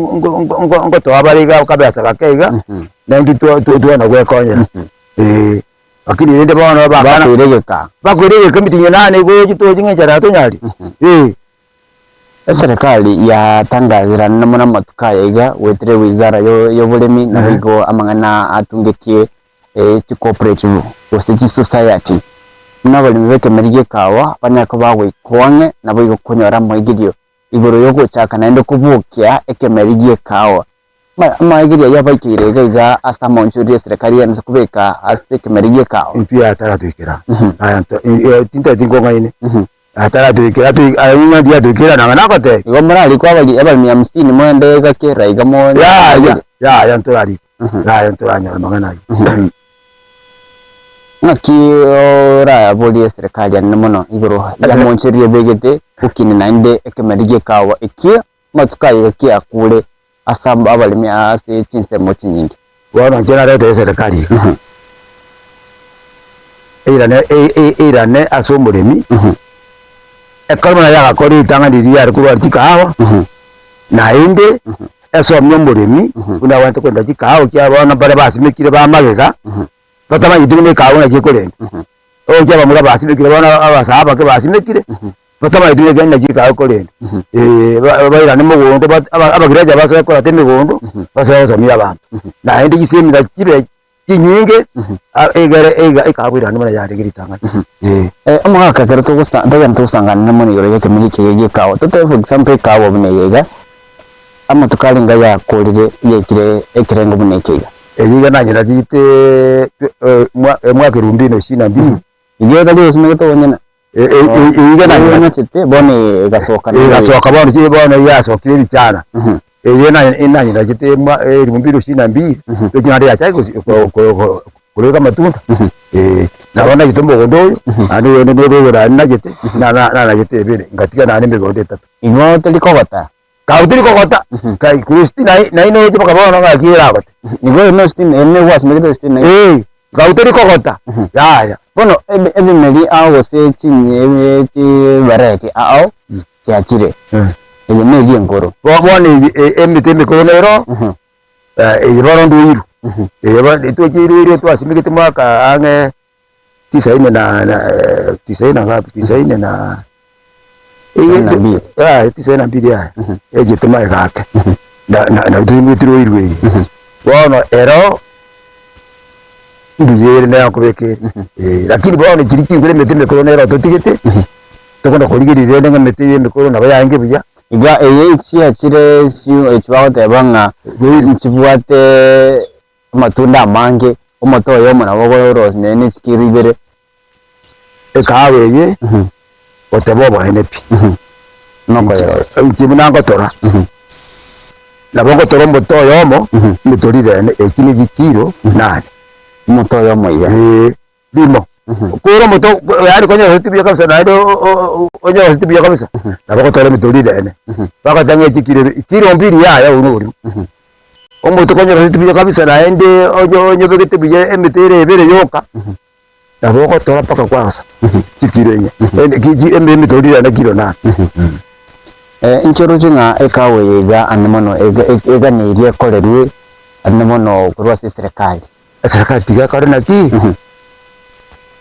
ngotoa bare iga kabesa gake iga, naintwe twa twana gwekonyera eh. Lakini rende bono bakana Bakoiregeka. bakoiregeka emitinyi nane gochi tochi ng'a enchara tonyari eh. Eserekari yatangazerana mono amatuko aya iga goetera ewizara y'oboremi naboigo amang'ana atungetie chicooperative gose chisociety buna abaremi b'ekemeri gi'ekawa banyare koba bagoikwa ang'e naboigo konyora amoegerio igoro y'ogochaka naende kobokia ekemeri gi'ekawa. Amaegerio ayio abaikeire iga iga ase amaonchoreria eserekari yaanete kobeka ase ekemeri gi'ekawa. Intwe ataratoikera aya tintageti nkong'aine ataratoikera ng'a ndiye atoikera nanga nagotebia. Igo morarikwe abaremi hamsini moende iga kera iga mo Yaya yaya ntorarikwe yaya ntoranyora amang'ana ayio. Ng'aki oraborie eserekari anene mono igoro y'amaonchoreria ebegete gokina naende ekemeri gi'ekawa ekio Amatuko aye kiakure ase abaremi ase chinsemo chinyinge. Bono inche narete eserekari iga, eirane eirane ase omoremi, ekero buna yagakora ritang'ani riria yare korwa chikahawa, naende esomie omoremi buna abwenerete korenda chikahawa ekiagera bono baria basimekire ba magega, batamanyeti buna ekahawa naki ekorendwa. Ogochia abamura basimekire bono abasae abake basimekire, batamanyeti buna ekiagera naki ekahawa ekorendwa. Bairane mogondo abagiraja basoe korata emegondo, basoe gosomia abanto. Naende chisemina chibe chinyinge, egere ekahawa erande buna yarenge ritang'ani. Omogaka ekero togosa togenda togosanganera mono igoro y'ekemeri ekiya gi'ekahawa, totebe for example ekahawa buna eye iga, amatuko arenge ayakorire yaikire ekerengo buna eke iga. Eye iga nanyerachete omwaka elfu mbili na ishirini na mbili. Iga ekari osimegete onyene. Eye iga nanyerachete bono egasoka naende. Egasoka bono chi bono yasokire ebichana. Eye nanyerachete elfu mbili na ishirini na mbili, echi naende yachakire koreka amatunda. Nabo nachete omogondo oyo, naende oyonde noro oyo naende nachete, nanachete ebere, ngatiga naende emegondo etato. Igo tori kogota? Kautiri kogota, kai Christina naye noche mpaka bono ng'aki eragote. Igo ere no stima, ere nigo gwasimegete estima. Eh, kautiri kogota, yaya. Bono ebimeri ao gose chivareti ao chiachire, eye neria enkoro. Bono emete emekoro nero, eye bono ndoiru, eye bono twachiroire twasimegete mwaka ang'e tisaini na tisaini na ngapi tisaini na yaya tisaini na mbili yaya echete magega ake na na toimokerwe oirwe eye. Bono ero. Mbuya ere naye nkobeka ere. Eh, lakini bono chiria chinguru emete emekoro nero totigete, tokona korigereria rende ng'a emete eye emekoro nabo yarenge buya. Iga eye chiachire echi bagoteba ng'a nchibwate amatunda amange, omote oyomo nabo okorosia nonya ne chikiro ibere. Ekahawa eye, goteba oboene pi, Nokoyerora. Inche buna ngotora, nabo ngotora omote oyomo, emetoriro ene, echi ne chikiro nane. Omote oyomo iga. Ee, rimo. Kore omote yaani konyoreti buya kabisa naende onyoreti buya kabisa, nabo ogotora emetoriro ene. Bagoteba ng'a echi kiro kiro mbiri yaya oywo noborimo. Omote konyoreti buya kabisa naende onyobegete buya emete ere ebere yoka. Nabo ogotora mpaka kwarosa chikiro enye, emetoriro yane kiro nane. Inche oroche ng'a ekawa eye iga ande mono eganeirie ekorerwe ande mono korwa ase eserekari. Eserekari tiga ekore naki?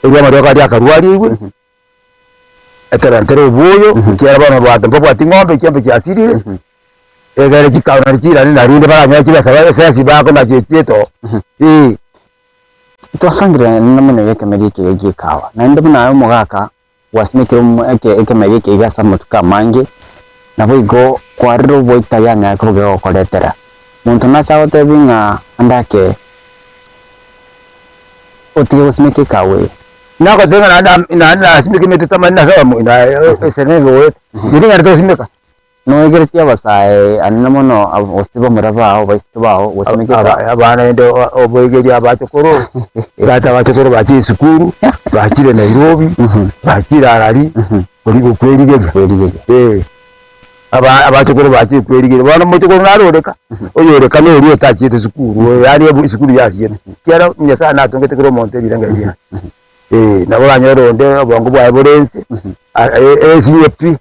Erio amariogo aria akarwarigwe, ekero nkere obwoyo, ekiagera bono abanto mbabwati ng'ombe, chiombe chiasirire, egere chikawa naende chirane naende baranyore chibesa esasi bakonacha echieta oo, eh. Twasangererania namuna y'ekemeri eke gi'ekawa, naende buna aye omogaka gwasimekire ekemeri eke iga ase amatuko amange, naboigo kwarire oboita yanyare koba gegokoretera. Monto nache agotebie ng'a ande ake otige gosimeka ekawa eye. Nagotebia ng'a naende naende nasimeka emete tamani nase abamoino aye esege egoeta, riria ng'ende togosimeka. Noegeretie abasae anene mono gose bamura bao, baiseke bao, gose naki eka? Abana rende oboegeria abachokoro, tata abachokoro bachire esukuru, bachire Nairobi, bachire Harare, kori gokwerigeria. Kwerigeria. Eh, aba abachokoro bachire kwerigeria, bono omochokoro nare oreka, oyoreka noria otachiete esukuru, oyo yaani esukuru yasiete, ekiagera Nyasaye natongete kera omonto ebirengererio biaye. Eh, nabo oranyore onde obongo bwaye bore inse, esinye pi,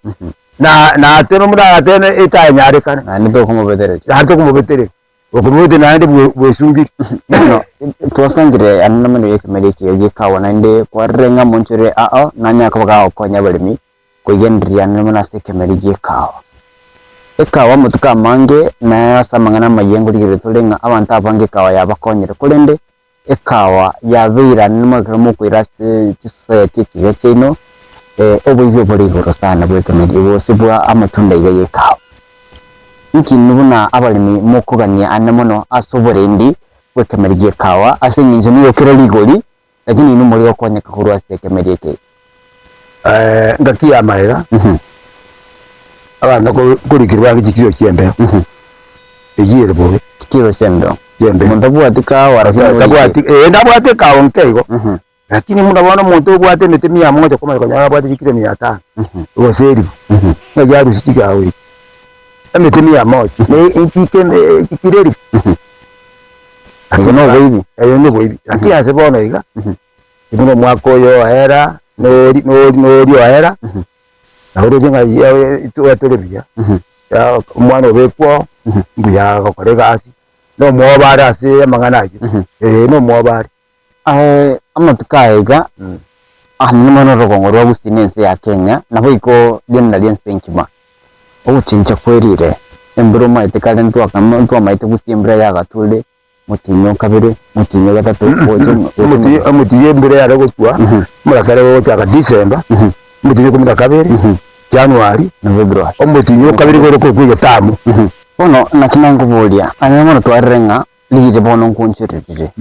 na nateme buna arateme etanyarekane. Naende tokomobetereria. Naende tokomobetereria, okomobetereria naende bwe bwesungire. Bono twasangire ande namanyire ekemeri eke gekawa naende kwarire ng'a monchore ao nanyare koba gagokonya abaremi koigendereria ande mono ase ekemeri gi'ekawa. Ekawa amatuko amange naye ase amang'ana amayia nkorigereria tore ng'a abanto abange ekawa yabakonyire korende Ekawa yabeire ande nigo ekero mokoira ase chisociety echiga chiaino, oboibi obore igoro sana bw'ekemeri gose bwa amatunda iga y'ekawa. Inki inwe buna abaremi mokogania ande mono ase oborendi bw'ekemeri gi'ekawa ase eng'encho nigo kere rigori, lakini inwe more gokonyeka korwa ase ekemeri eke? Engaki y'amaega, abanto nkorikirwa bare chikiro chi'embeo, eyio ere bobe. Chikiro chi'embeo. Chi'embeo. Omonto tabwati kahawa lakini orikire. Tabwati, eh nabwate ekahawa nke igo, lakini buna bono omonto obwate emete mia moja okomanya konyora abwate chikiro mia tano, gose elifu, ng'ai arusie chikahawa echi? Emete mia moja, ne nchike chikiro elifu. Igo noboibi. Eyo noboibi, lakini ase bono iga. Buna omwaka oyo oera, nori nori nori oera, nabo oroche ng'a ya tore buya, ya omwana obekwa oo, mbuya agokora egasi, na omwoba are ase amang'ana ayio, eh na omwoba are. Aye amatuko aya iga, aa mono orogongo rwa Gusii na ense ya Kenya, naboigo rienda ri'ense engima, ogochencha kwerire, embura omaete kare ntwakama ntwamaete Gusii embura yagature. Motienyi o kabere, motienyi o gatato, gocha Omotienyi omotienyi embura yare gotwa, omorakera ogochaka December, omotienyi o ikomi na kabere, January, na February. omotienyi o kabere igoro korokwa egetamu. Bono naki nankoboria, aye bono twarire ng'a riire bono nkonchererire,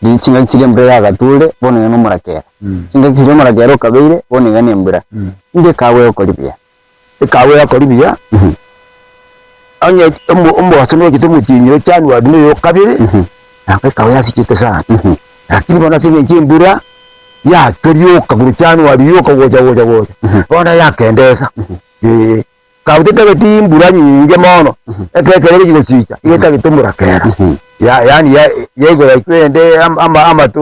riria chingaki chiria embura yagature, bono iga nomorakera, chingaki chiria omorakera okabeire, bono iga nembura, inde ekawa egokori buya. Ekawa egakori buya, onye omobaso nochete omotienyi o January na oyo o kabere, nabo ekawa yasichete sana. Lakini bono ase eng'encho embura yatwa rioka korwa January rioka gocha gocha gocha, bono yakendesa eh. Kawa tetageti mbura nyinge mono, ekero ekero egochi gosicha, iga etagete omorakera, ya yaani ya yaigora ende ama amato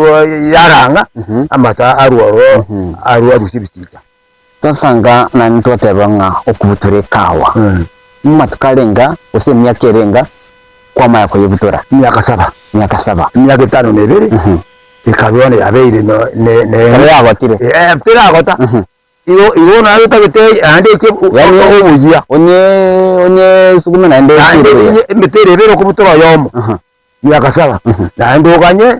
yarang'a, amato arwa ororo arwa arusia ebisicha. Twasanga naende twateba ng'a okobutora ekawa amatuko arenga gose emiaka erenga kwamanya koyebutora? Emiaka saba. Emiaka saba. Emiaka etano na ebere ekaba bono yabeire no ne ne Ekero yagotire. Eh teragota. Igo igo naye otagete naende eche Yaani oboyia. Onye onye sukume naende Naende esire buya. emete ere ebere okobutora oyomo. Miaka saba, naende oganye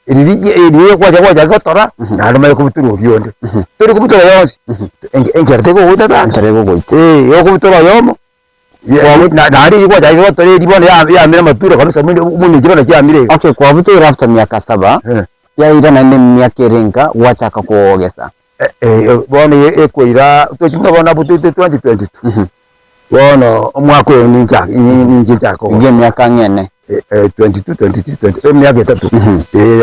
riria riria gwacha gwacha gotora, naende omanye kobutora oria onde. Tori kobutora yonsi, enche enchera tegogoita tata. Enchera egogoita. Eh, okobutora oyomo, naende riria gwachakire gotora eria bono ya yamire amatura kabisa buna buna echi bono chiamire iga. Okay, kwabutoire after miaka saba, Eh. yaira naende emiaka ere enka gwachaka kogesa. Bono ekoira tochi bono abwo 2022, bono omwaka oyo nincha ninche nchake kogesa. Iga emiaka ang'e ene. 22, 23, 24 emiaka etato,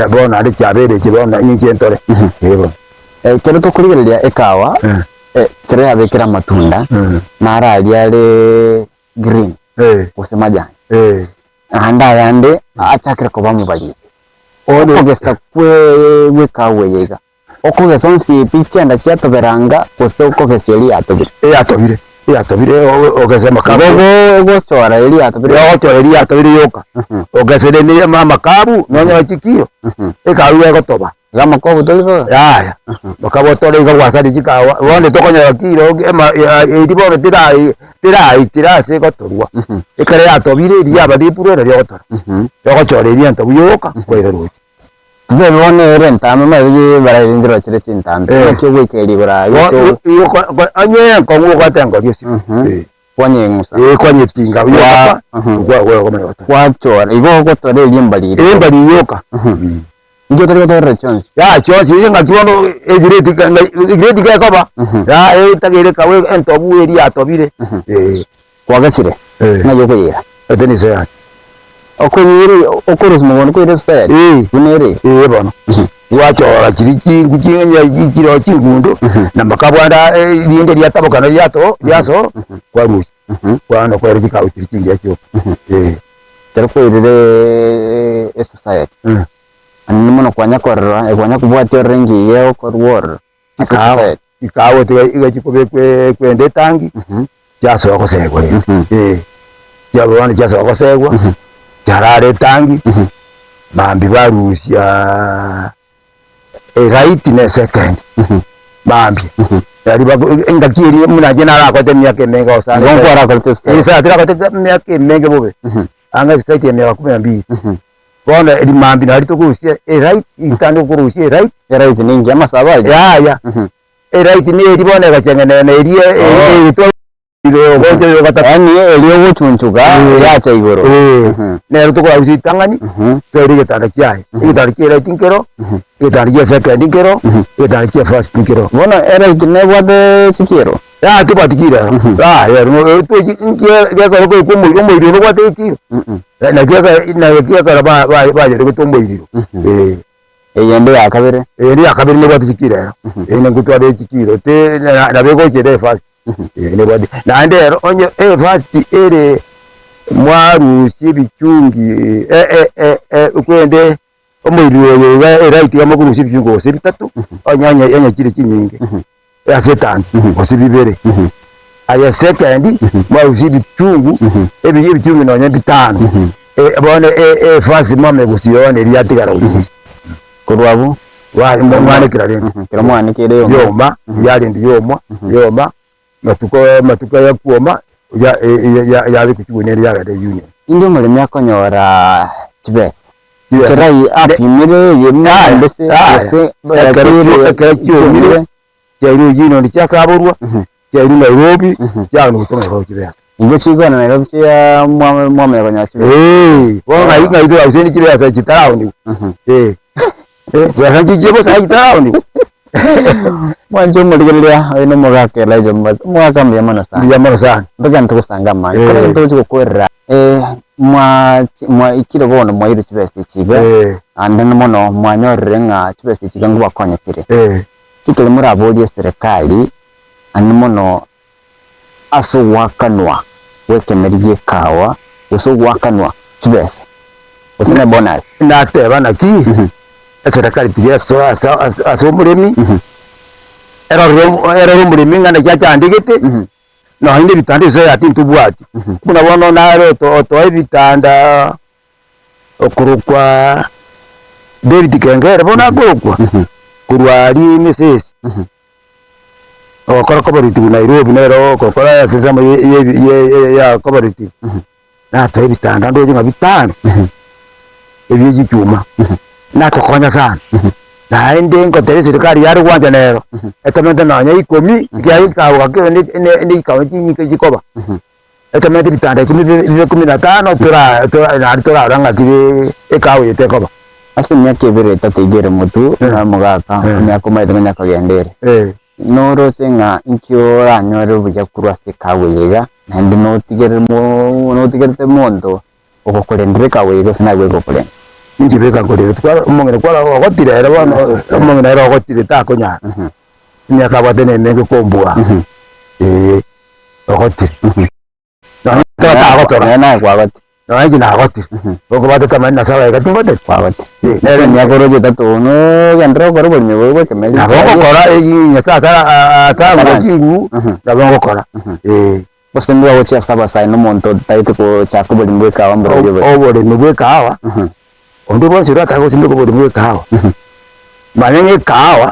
bono naende chiabeire echi bono ninche ntore, eh bono. Ekero tokorigereria ekawa, ekero yabekire amatunda, naro aria are green gose majani, naende ayande achakire koba omobariri. Okogesa kwe gw'ekawa eye iga. Okogesa onsi pi chianda chiatoberanga, gose okogesa eria yatobire. Eyatobire, eyatobire ogese amakabu. Igo ogochora eria yatobire. Ogochora eria yatobire yoka, ogesere ne amakabu nonyore chikiro, ekabu iga egotoba. Iga amakabu tori bobe? Yaya, amakabu otore iga gwasaria chikawa, bono tokonyora kiro eria bono tera teraikera ase egotorwa, ekero yatobire eria yaba ripurwe nario ogotora, ogochora eria entobu yoka, kwaira roche. Inche bono ere entambe omanyete bararengerwa chire chintambe, Eh. naki ogoika rigoro aa Bo- gose igo ko- ko- onye enkong'u ogoeta engori ase Mhm. Eh. kwanyeng'usa. Eh, kwanyetinga buya Kwa- okaba, Mhm. okwa- okwa- okomanya gotora. Gwachora, igo ogotora eria embariri. Embari yoka. Mhm. Inki otari gotorera chionsi? Ya chionsi eye ng'aki bono egireti ka- ng'a- egireti gekoba, Mhm. ya etagere kawe entobu eria yatobire. Mhm. Eh. Kwagesire, Eh. ng'ai okoyeira? Ete niso yane. Okoyeira okorusia mogondo koira esukari Eh. buna ere. Ee bono, gwachora chiria chingu chinya chiroo chingundo, na makabwanda rinde riatabokana riato riaso, kwarusia, kwano kwera chikabu chiria chingiya chioka. Eh. Ekero kwairire esociety, naende mono kwanya korora, kwanya kobwatia ororo engiya egokorwa ororo. ase Chikawa, society. chikawa tiga iga chikobekwa ekwenda etangi, chiasoa gosegwa rende. Eh, chiaba bono chiasoa gosegwa, chiarara etangi, mambia barusia eright na esecond, mambia. Riria bako engaki eria buna inche narakorete emiaka emenge gosana Igo nkwarakorete society. Eh, society narakorete emiaka emenge bobe, ang'e society ya miaka kumi na mbili. Bono rimambia nario tokorusia eright, intande okorusia eright. Eright ninki? Amasabo aria? Yaya, eright neri bono egacheng'enena eria Oh. egetwa ogocha oyo ogatato. Yaani eria ogochunchuka Eh. yacha igoro. Eh, nero tokorarusia ritang'ani, twaira egetanda kiaye. Egetanda kia eright nkero, egetanda gia second nkero, egetanda kia first nkero. Bono eright nebwate chikiro? Yaya tobwati kiro ero, yaya ero tochi inki gekero koikwa omoiro omoiriro nobwate ekiro. Naki eke naki ekero ba- ba- bayeregete omoiriro, eh. Eyende ya kabere. Eyende ya kabere nebwate chikiro ero, eye nengotwara echikiro te na- nabo egocha ere efast, eh nebwate. Naende ero onye efast ere mwarusia ebichungi e- e- e- e kwende omoiriro oyo iga eright iga mokorusia ebichungi gose bitato, onye onye onye chire chinyinge, ase etangi gose bibere. Aye second mwarusia ebichungu ebi ebichungu nonye bitano bono efasi mwamanya gosiona eria yatigara gochia Korwa abwo mwanekera rende ekero mwanekire yoma. yoma yarende yoma yoma matuko matuko yakwoma yabekwa chigunia eria yagenda union. Inde omoremi akonyora chibesa Chibesa. Kerai apimire eye Aya, mbese aya. gose Ekero ekero kiomire chiairwe union chiasaborwa chiairwe Nairobi chiagenda gotoma Nairobi chibesa. Inche chigwana Nairobi chia mwamanya konyora chibesa. Eh, bono ng'ai ng'ai torauseni chibesa chitaraonigwa. Eh, eh, chibesa nchichie bosa chitaraonigwa. Mwanche omorigereria oyo na omogaka Elijah Mombasa, omogaka mbuya mono sana. Mbuya mono sana. Ntogende togosanga amani, Eh. kore togochi gokwerera eh, mwa mwaikire bono mwaire chibesa echi iga, Eh, naende mono mwanyorire ng'a chibesa echi iga ngobakonyekire. eh. Chikeri moraborie eserekari naende mono ase ogoakanwa gw'ekemeri gi'ekawa gose ogoakanwa chibesa gose ne bonus. Nateba naki eserekari tiga esoe ase ase ase omoremi, erore erore omoremi ng'a naki achandegete, nonya na ebitanda ase eyati ntobwati. Buna bono nare oto otoa ebitanda okorokwa David Kengere bono akorokwa, korwa aria Misesi, ogokora cooperative Nairobi nere ogokora ase ensemo ye ye ye ya cooperative, natoa ebitanda ndoche ng'a bitano. Ebie chichuma, natokonya sana. Naende ngotebia eserikari yare gwancha nero, etomete nonya ikomi, ekiagera ekawa gaki ne ne ne chikawa chinyinge chikoba, etomete ebitanda ikomi bibe bibe kumi na tano tora tora naende torarora ng'aki be ekawa eye tekoba. Ase emiaka ebere etato iga ere motwe, omogaka, emiaka omanyete konya kogenda ere. Noroche ng'a inki oranyore obuya korwa ase ekawa eye iga, naende notigere mo notigerete monto ogokorendera ekawa eye gose naye bwegokorenda. Inche beka nkorende tikwara omong'ina kwara ogotire ere bono omong'ina ere ogotire takonyara emiaka abwate nemenge kombua eh ogotire. Nonya ekero tagotora. Nonya naye kwagotire. Nonya inche nagotire. Okobwata tamani na sawa iga tingoteti. Kwagotire. Eh, nere Emiaka oroche etato nogenderera gokora oboremi obo bwa ekemeri. Nabo ogokora egi Nyasaye atara atangure chinguru, nabo ngokora. Eh. Gose nigo agochia ase abasae na omonto otaete gochaka oboremi bw'ekahawa mborobio bore. Oboremi bw'ekahawa, onde bwonsi oria otake gosimeka oboremi bw'ekahawa, manya ng'a ekahawa,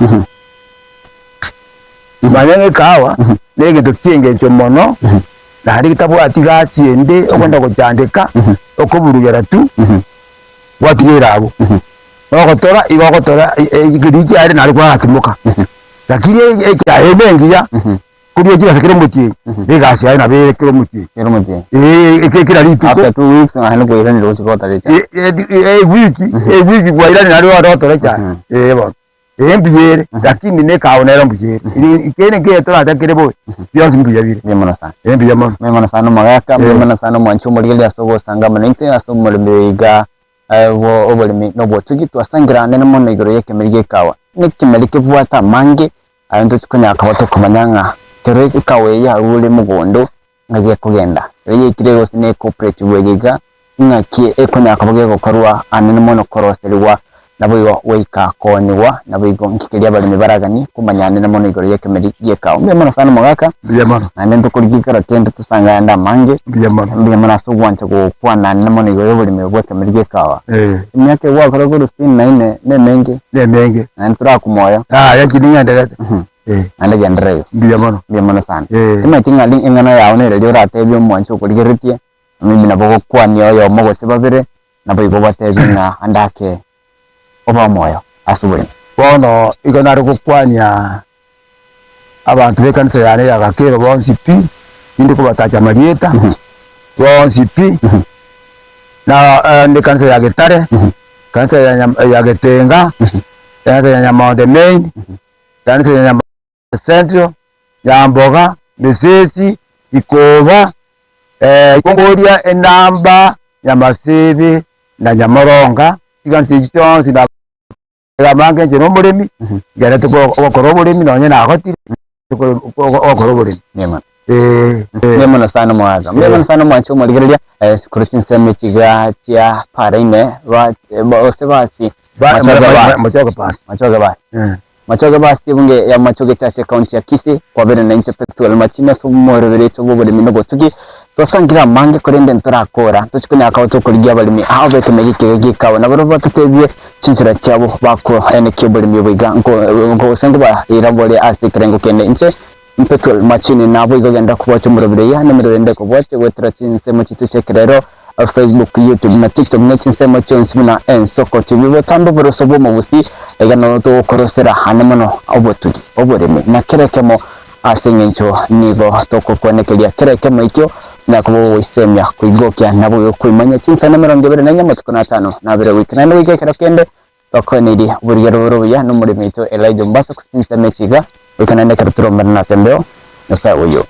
manya ng'a ekahawa na egento ki'engencho mono, naende getabwati gasi ende okogenda gochandeka, okoburugera tu, gwatiga ere abwo. Nogotora igo ogotora riria are naende kwaratimoka, lakini echae ebe engiya. Korwa chibesa kera omotienyi, na egasi yaye nabo ere kera omotienyi. Kera omotienyi. Ee, eke kera rituko. After 2 weeks naende kwairanire gochia gotora echae. Ewiki, ewiki kwairanire naende ogende gotora echae. Ee bono. Ee mbuya ere, lakini na ekawa nero mbuya ere. Kende nkeiyo toratakere bobe, bionsi mbuya bire. Mbuya mono sana. Ee mbuya mono. Mbuya mono sana omogaka, mbuya mono sana omwanchi omorigereria ase ogosanga amo naintwe ase omorembe oyo iga bwo oboremi na obotugi. Twasangire anene mono igoro y'ekemeri gi'ekawa. Nekemeri kebwate amange Aye ntochi konya koba tokomanya ng'a kero ekawa eye yarure mogondo ng'a gekogenda, kero yaikire gose ne cooperative eye iga, ng'aki ekonya koba gegokorwa anene mono koroserigwa naboigo goika koonigwa, naboigo nki keria abaremi baraganie komanya anene mono igoro y'ekemeri gi'ekawa. Mbuya mono sana omogaka, Mbuya mono. naende ntokorigia ekero kende tosange ayande amange. Mbuya mono. Mbuya mono ase ogwancha gokwana anene mono igoro y'oboremi obo bw'ekemeri gi'ekawa. Eh. Emiaka eye gwakora korwa sitini na ine nemenge. Nemenge. Naende torakomoyo. Yaya inche ning'enderete. Eh. Naende genderera igo. Mbuya mono. Mbuya mono sana. Eh. Timanyeti ng'a ri eng'ana yao nere riria oratebie omwanchi okorigereretie, maybe nabo ogokwania oyomo gose babere, naboigo obatebie ng'a ande ake obe omoyo ase oborimo. Bono igo nare gokwania abanto b'ekanisa yane ya Gakero bonsi pi, tindi kobatacha amarieta, bonsi pi, na ekanisa ya Getare, ekanisa ya Nyam- ya Getenga, ekanisa ya Nyamonde Main, ekanisa ya Nyamonde Central, Nyamboga, Mesesi, Ikoba, Ikongoria, Enamba, Nyamasebe na Nyamoronga, chikanisa echi chionsi na. Amange inche nomoremi, ngenderete gokora oboremi nonye nagotire, gokora oboremi. Mbuya Eh, Mbuya mono sana omogaka. Mbuya mono sana omwanche omorigereria korwa chinsemo chiga chia para ime ba gose basi Machoge basi. Machoge basi. Machoge basi. Machoge basi ebunge ya Machoge Church ecounty ya Kisii kwabere na inche Pethuel Machini ase omorobereto bw'oboremi na obotugi. Twasangire amange korende ntorakora ntochi konyara koba tokorigia abaremi ao b'ekemegi keria gi'ekawa nabarobwo batotebie chinchera chiabo bakoenekia oboremi obo iga gose nkobaira bore ase ekerengo kende. Inche Pethuel Machini naboigo genda kobwatia omoroberi oyo nemerero ende ekobwatia goetera chinsemo chiaito chi'ekerero Facebook, YouTube na TikTok ne chinsemo chionsi buna Ensoko TV. Botambe oboroso bw'omogusi iga nabo togokorosera ane mono obotugi, oboremi na kera ekemo ase engencho nigo togokwanekeria kera ekemo ekio nakoba ogoisemia koigokia naboigo koimanya chinsana 24 amatuko na atano na abere goika naende goika ekero kende twakoeneirie oborigero bore obuya nomoremi oito Elijah Ombasa korwa chinsemo echi iga goika naende ekero tore omorero nase embeo Nyasae oyio.